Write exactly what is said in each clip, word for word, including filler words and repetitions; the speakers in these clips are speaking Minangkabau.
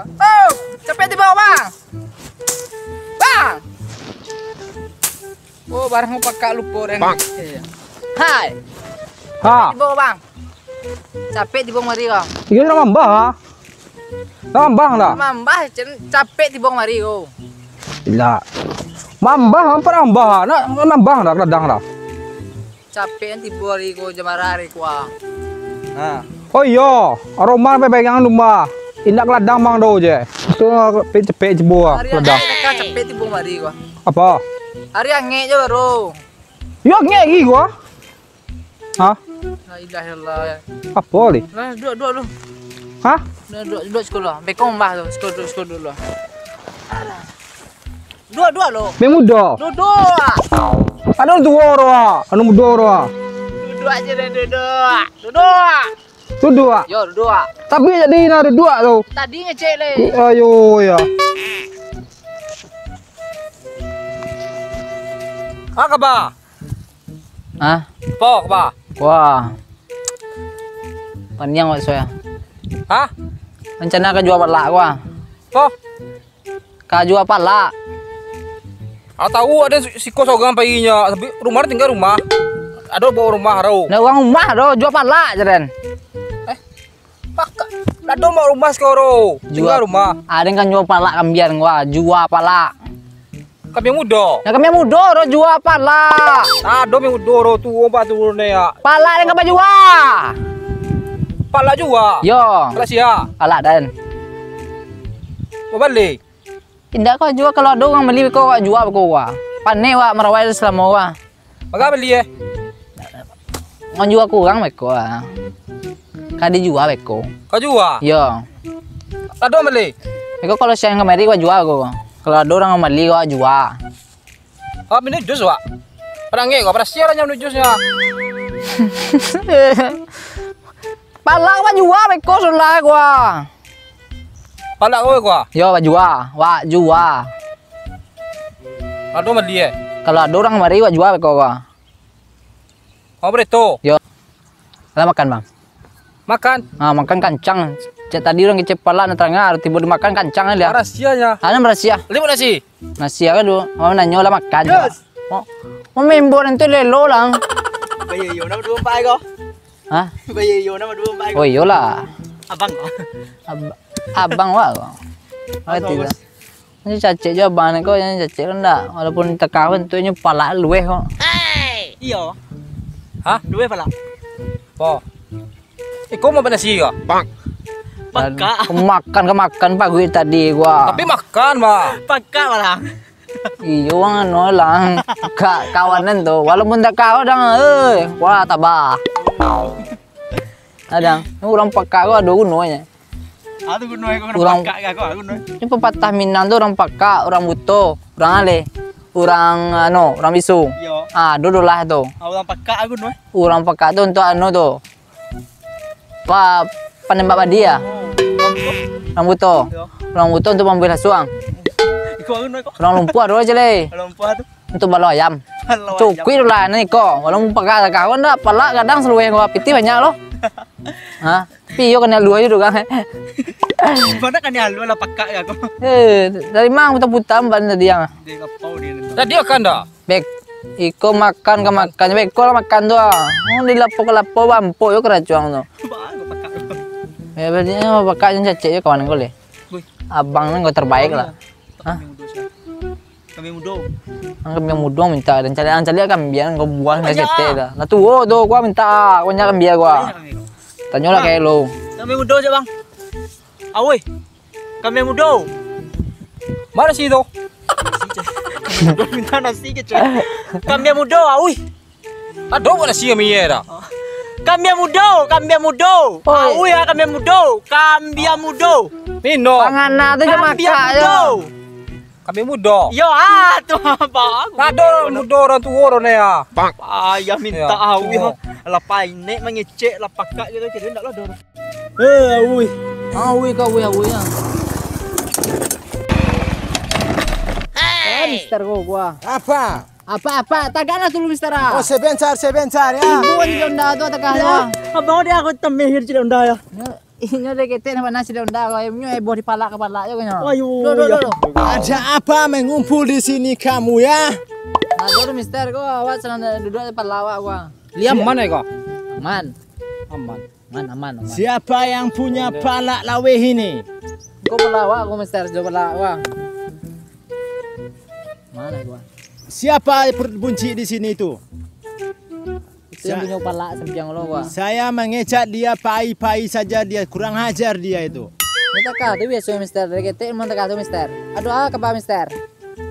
Oh, capek tibo, Bang. Bang. Oh, barang pakak lupo den. Bang. Iya. Hai. Ha. Tibo, Bang. Capek tibo mari ko. Iyo, nak mambah, ha? Nak mambah dah. Mambah, cen, capek tibo mari ko. Gila. Mambah, ampek mambah. Nak, nak mambah dah, kadang dah. Capek kan tibo hari ko, jam arah hari ko, ah. Nah. Oh iyo, aroma pegangan rumah. Indak keladang mang do je. Itu cepek-cepek tibo ah, hari keladang. Angek ka capek tibo mari ko. Apa? Hari angek je baru. Yo angek lagi ko. Hah? La ilaha illallah. Apa ni? Lah, duduk, duduk dulu. Hah? Duduk, duduk, duduk sekolah. Bekong bah tu, sekolah, duduk sekolah dulu. Dua-dua lo. Meh mudo. Duduk. Anu tuo ro ah, anu mudo ro ah. Duduk aja deh, duduk. Duduk. Duduk ah. Yo, duduk. Tapi jadi nah duduk tu. Tadi ngecek le. Ayo ya. Apa kaba? Hah? Po kaba? Wah. Paniang wak soya. Hah? Rencana ka jua balak wah. Po? Ka jua palak. Ah, tahu ada si-, siko sorang painyo, tapi rumah tingga rumah. Ado bao rumah ro. Ndak urang rumah do, jua palak je den. Eh, pakak. Ado bao rumah siko ro. Tingga rumah. Ado kan jua palak kambian gua, jua palak. Kambian mudo. Nah, kambian mudo do jua palak. Ado kambian mudo ro tuo ba tu ne ya. Palak den ka bajua. Palak jua. Yo. Palak sia. Palak den. Mau bali. Indak ko jua, kalau ado urang bali ko wak jua ko wak. Panek wak marawai salamo wak. Maka bali eh. Manjua kurang beko wak. Ka dijua beko. Ka jua? Yo. Ado bali? Beko kalau siang kamari wak jua ko. Kalau ado urang bali wak jua. Ah, minum jus wak. Padang ko, pada sia lah nyam minum jus nyo. Palak wak jua beko sulah ko wak. Palak ko ko? Yo, wak jua, wak jua. Ado bali eh? Kalau ado urang mari wak jua ko ko. Kau bali tu? Yo. Lah makan, Bang. Makan? Ah, makan kancang. Cek tadi urang kecek palak nan tarangah, tibo dimakan kancang dia. Rahasia nya. Ado rahasia. Limu nasi. Rahasia kan tu. Mau nanyo lah makan. Yes. Mau, mau membo nanti lelo lang. Bayo yo nama dua empat ko. Hah? Bayo yo nama dua empat ko. Oh iyolah. Abang ko. Ab-, abang wak ko. Abang ngerti ko, tak? Bos. Ini cacek jo abang ko, ini cacek kan ndak. Walaupun takawan tu ini palak lueh ko. Iyo. Hah? Lueh palak. Po. Iko mau panasi ko? Pakak. Kemakan, kemakan paguik tadi gua. Tapi makan, Bang. Pakak, Bang. Iyo, urang anu lah. Ka-, kawanan tu. Walaupun tak kawan, dang, eh, wah, tabah. Adang, urang pakak ko ado gunonyo. Ado gunonyo ko, urang pakak ko, ado gunonyo. Ni pepatah Minang tu, urang pakak, urang buto, urang aleh, urang, anu, urang bisu. Iyo. Ah, ado dolah tu. Ah, urang pakak ado gunonyo. Urang pakak tu untuk anu tu. Pa-, panembak badi ah. Oh, urang buto. Urang buto. Iyo. Urang buto untuk mambuih lasuang. Iko gunonyo ko. Urang lumpuah ado je lai. Urang lumpuah tu. Untuk balo ayam. Balo ayam. Cukuik tu lah ni ko. Walaupun pakak kawan dah, palak kadang saluweh ko, pitih banyak lo. Ha? Tapi iyo kanai aluah juo tu kan. Mana kanai aluah lah pakak ka ko. Eh, dari mang putar-putar ban tadi yang. Dia lapau dia ni. Tadi akan dah. Bek, iko makan ka makan, beko lah makan tu ah. Oh, di lapau ka lapau bampok yo karacuang tu. Bah, pakak. Eh, berarti pakak jan cacek yo kawan ko leh. Wih. Abang ni ko terbaik lah. Hah? Kami mudo. Ang kambiang mudo minta, dan caliak, ang caliak kambiang, kau buang dari ketek dah. Lah tuo tu, gua minta, gua nyak kambiang gua. Banyak kami tu. Tanyolah Bang. Kayak lo. Kambiang mudo je, Bang. Awoi. Kambiang mudo. Mana si tu? Minta nasi ke, Cek? Kambiang mudo, awoi. Ado buat nasi kami ye dah. Kambiang mudo, kambiang mudo. Oi. Awoi, ah, kambiang mudo, kambiang mudo. Mino. Pangana tu je makan je. Kambiang mudo. Yo, ah, tu apa? Ado urang mudo, urang tuo urang ni ah. Payah minta awih, ah. Alah, painek mangecek lah pakak gitu, jadi ndak lah ado. Eh, awih. Awih ka awih, awih ah. Eh, Mister ko gua. Apa? Apa, apa? Tagaklah dulu, Mister ah. Oh, sebentar, sebentar ya. Ibu di onda tu tagaklah. Abang dia aku temih di onda ya. Ya. Inyo dek ketek nampak nasi daun dah, kau inyo heboh di palak ka palak je kau nyo. Ayo, duduak, duduak, duduak. Ada apa mengumpul di sini kamu ya? Nah, tu mister, kau awak senang duduak di palak awak gua. Liam mana kau? Aman. Aman. Aman, aman, aman. Siapa yang punya palak laweh ini? Kau palak awak, kau mister, sudah palak awak. Mana gua? Siapa per-, buncik di sini tu? Itu yang Sa- punya palak sampiang lo gua. Saya mengecek dia pai-pai saja, dia kurang ajar dia itu. Ini takah tu biasa mister, dari ketek memang takah tu mister. Aduh, ah, kabar mister.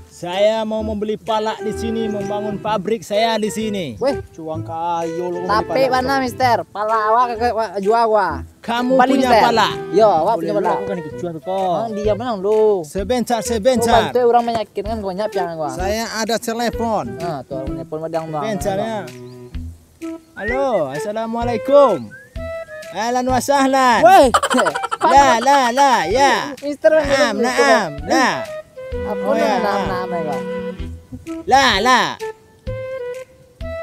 Saya mau membeli palak di sini, membangun pabrik saya di sini. Weh, cuang kayo lo. Tapi mana mister? Palak awak ke, ke, jua gua. Kamu punya palak? Yo, awak punya palak. Aku kan kicuah tu, Pak. Ah, diam lah lu. Sebentar, sebentar. Kau bantu orang meyakinkan banyak piang gua. Saya ada telepon. Ah, tu orang telepon padang bang. Sebentar ya. Halo, assalamualaikum. Ahlan wa sahlan. Woi. La, la, la, ya. Mister, naam, naam, la. Apa? Oh, ya, naam, naam, naam, ya, Pak. La, la.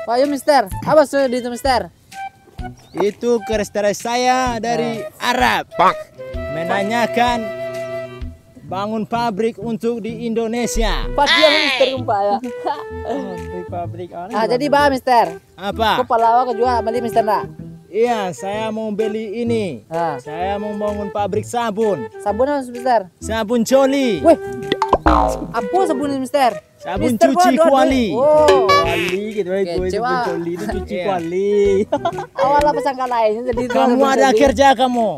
Pak, yo, mister. Apa sudah di itu, mister? Itu kertas saya dari Arab. Menanyakan bangun pabrik untuk di Indonesia. Pak, dia mister kumpak ya. Pabrik, pabrik. Ah, jadi bah, mister. Apa? Kau palak awak ka jua bali mister ndak? Iya, saya mau beli ini. Ah. Saya mau bangun pabrik sabun. Sabun apa, mister? Sabun coli. Weh. Apa sabun ni, mister? Sabun cuci kuali. Oh. Kuali gitu, eh, sabun coli itu cuci kuali. Awak lah pasangka lain, jadi itu. Kamu ada kerja kamu?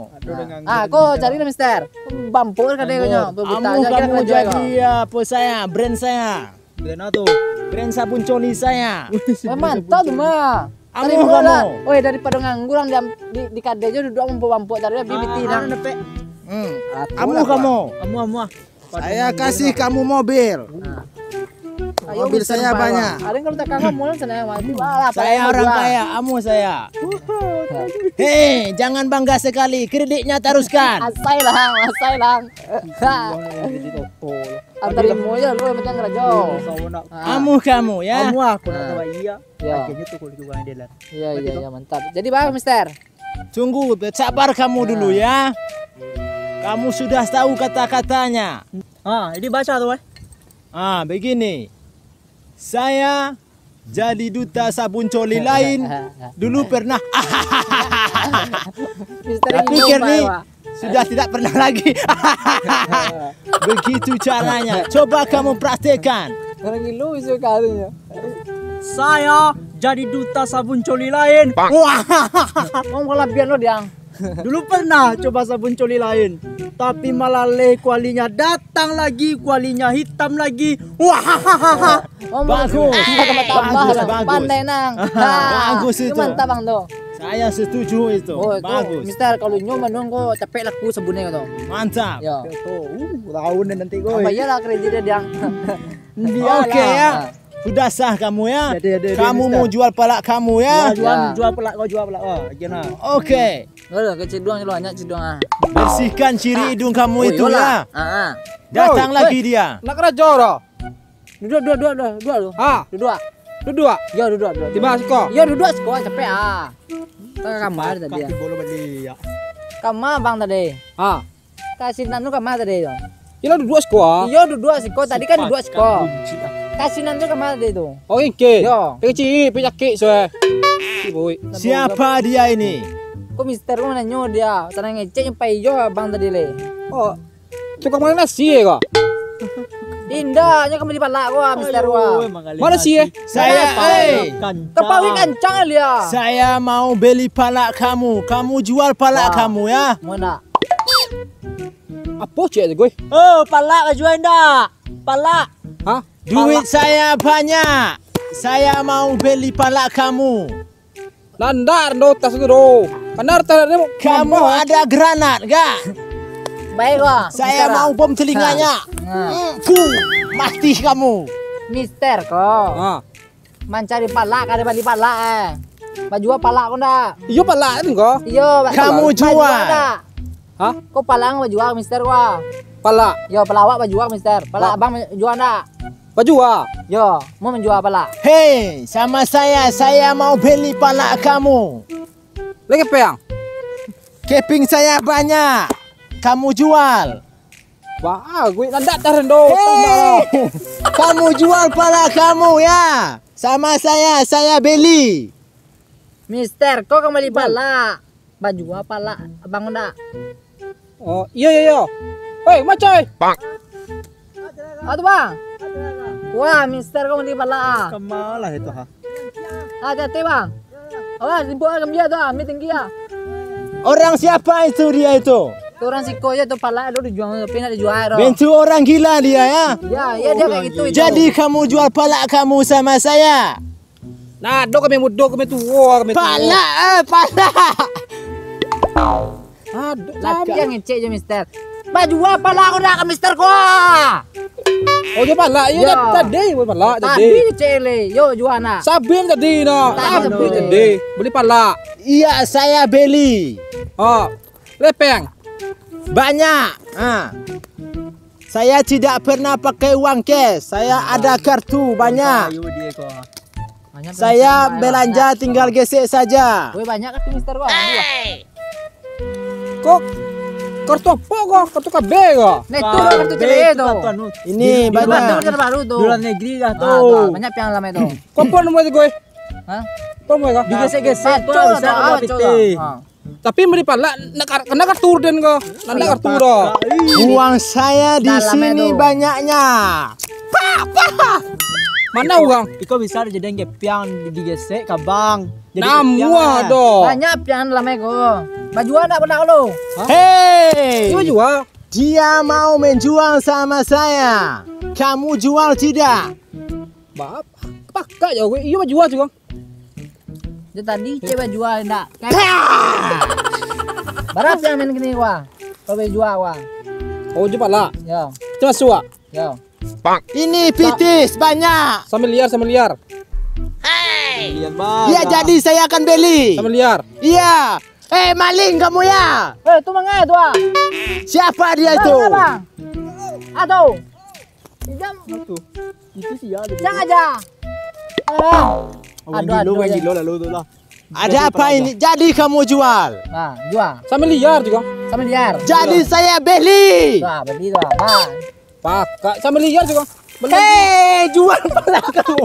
Ah, kau cari lah, mister. Bampuk kadai kau nyo. Amu kamu jadi apa saya? Brand saya. Brand apa tu? Brand sabun coli saya. Mantap tu mah. Amu kamu. Oi, daripado nganggur di, di kadai jo duduak bampuk-bampuk tadi, habis pitih dah. Hmm. Amu kamu. Amu, amu. Saya kasih kamu mobil. Mobil saya banyak. Ada kalau tak kamu, senang mati. Saya orang kaya, amu saya. Hei, jangan bangga sekali, kreditnya teruskan. Asai lah, asai lah. Antar ilmu aja lu yang penting kerja. Amu kamu ya. Amu aku nak tahu iya. Akhirnya tuh kalau juga dia lah. Iya, iya, iya, mantap. Jadi bang, mister. Tunggu, sabar kamu dulu ya. Kamu sudah tahu kata-katanya. Ah, jadi baca tu, eh. Ah, begini. Saya jadi duta sabun coli lain dulu pernah. Tapi kini sudah tidak pernah lagi. Begitu caranya. Coba kamu praktekkan. Orang ngilu isu katanya. Saya jadi duta sabun coli lain. Wah. Ngomong kalabian lo, Diang. Dulu pernah coba sabun coli lain, tapi malaleh kualinya datang lagi, kualinya hitam lagi. Wah. Bagus. Tambah, tambah, bagus, bagus. Pandai nang. Bagus itu. Mantap bang tu. Saya setuju itu. Oh, itu, bagus. Mister, kalau nyo manuang ko capek laku sabunnyo tu. Mantap. Ya. Tahu nanti ko. Apa iyalah kreditnya, Diang. Oke ya. Sudah sah kamu ya. Kamu mau jual palak kamu ya. Jual, jual palak kau, jual palak kau. Oke. Oke. Kalau ke Ciduang dulu, banyak Ciduang ah. Bersihkan ciri hidung kamu itu ya. Ah, ah. Datang lagi dia. Nak kerja dah. Duduk, duduk, duduk, duduk, duduk. Ha. Duduk. Duduk. Yo, duduk, duduk. Tiba siko. Yo, duduk siko, capek ah. Ka kamar tadi. Kaki bolo balik ya. Kamar bang tadi. Ha. Ka sinan tu kama tadi tu? Iyo, duduak siko ah. Iyo, duduak siko. Tadi kan duduak siko. Ka sinan tu kama tadi tu? Oh, ingke. Yo. Kecil, penyakit, so, eh. Siapa dia ini? Kok mister kok nanyo dia? Sana ngecek nyampai iyo abang tadi le. Oh. Tukang makan nasi ya kok? Indak, nyo kembali palak ko, mister ko. Mana sih, eh? Saya, eh. Kepala kancang dia. Saya mau beli palak kamu. Kamu jual palak kamu ya. Mana? Apo ciek tu, Guy? Oh, palak ka jua indak? Palak. Hah? Duit saya banyak. Saya mau beli palak kamu. Lah ndak ado tas tu doh. Kamu ada granat gak? Baik, Wak. Saya mau bom telinganya. Hmm, fu, mati kamu. Mister ko. Ha. Mancari palak, kada bali palak, eh. Bajua palak ko ndak? Iyo, palak tu ko. Iyo, kamu jua. Hah? Ko palak bajua, mister, ko? Palak. Yo, palak awak bajua, mister. Palak abang bajua ndak? Bajua. Yo, mau manjua palak. Hei, sama saya, saya mau beli palak kamu. Lagi peang. Keping saya banyak. Kamu jual. Wah, gue nandak tahan do. Hei! Kamu jual pala kamu ya. Sama saya, saya beli. Mister, kau kembali pala. Bajua pala abang ndak? Oh, iyo, iyo, iyo. Hei, macoy. Bang. Ah, tu, Bang. Wah, Mister, kau beli pala, ah. Kamalah itu, ha? Hati-hati, Bang. Awas, timpuk ah, gambia tu, ah. Ambil tinggi, ah. Orang siapa itu dia itu? Tu orang siko je tu, pala tu dijual, tapi nak dijual, tu. Bentuk orang gila dia, ya? Ya, ya, dia kayak gitu, itu. Jadi kamu jual pala kamu sama saya? Nah, ado kami mudo, kami tuo, kami tuo. Pala, eh, pala. Aduh, tapi yang ngecek je, Mister. Bajua pala kau dak ka Mister ko? Oh, yo pala, yo. Yo. Tadi, yo pala, tadi. Tadi ngecek le, yo jua nak. Sabin tadi, nak. Tadi. Sabin tadi. Beli pala. Iya, saya beli. Oh, lepeng. Banyak. Ah. Saya tidak pernah pakai uang cash. Saya ada kartu banyak. Saya belanja tinggal gesek saja. Weh, banyak kartu Mister ko. Kok kartu apa ko? Kartu K B ko? Nah, itu lah kartu K B tu. Ini banyak. Baru tu. Luar negeri lah tu. Ah, tu, banyak piang lama itu. Kok apa nomor tu, Goy? Hah? Apa nomor ko? Digesek-gesek tu, bisa lah, bisa lah. Ah. Tapi mari pala, nak kar-, kena kartu den ko. Nak, nak kartu do. Uang saya di sini banyaknya. Pak, pak. Mana uang? Iko bisa dijadikan kepiang, digesek ka bank. Jadi kepiang lah. Namuah do. Banyak piang dalam iko. Bajua ndak pernah lo? Hah? Hei! Iko jua. Dia mau menjual sama saya. Kamu jual tidak? Ba-, pakak jo gue. Iyo bajua tu, Bang. Dia tadi cewek jual ndak? Bara piang main kini gua? Kau boleh jual gua. Oh, cepat lah. Ya. Cepat suak. Ya. Ini pitis banyak. Samiliar, samiliar. Iya, jadi saya akan beli. Samiliar. Iya. Eh, maling kamu ya? Eh, tu mangai tu ah. Siapa dia itu? Bang, bang. Ah, tu. Pinjam. Itu sia. Jangan aja. Alah. Orang gilo, orang gilo lalu tu lah. Ada apa ini? Jadi kamu jual? Nah, jual. Samiliar juga. Samiliar. Jadi saya beli. Nah, beli tu, Bang. Pakak samiliar juga. Hei, jual pala kamu.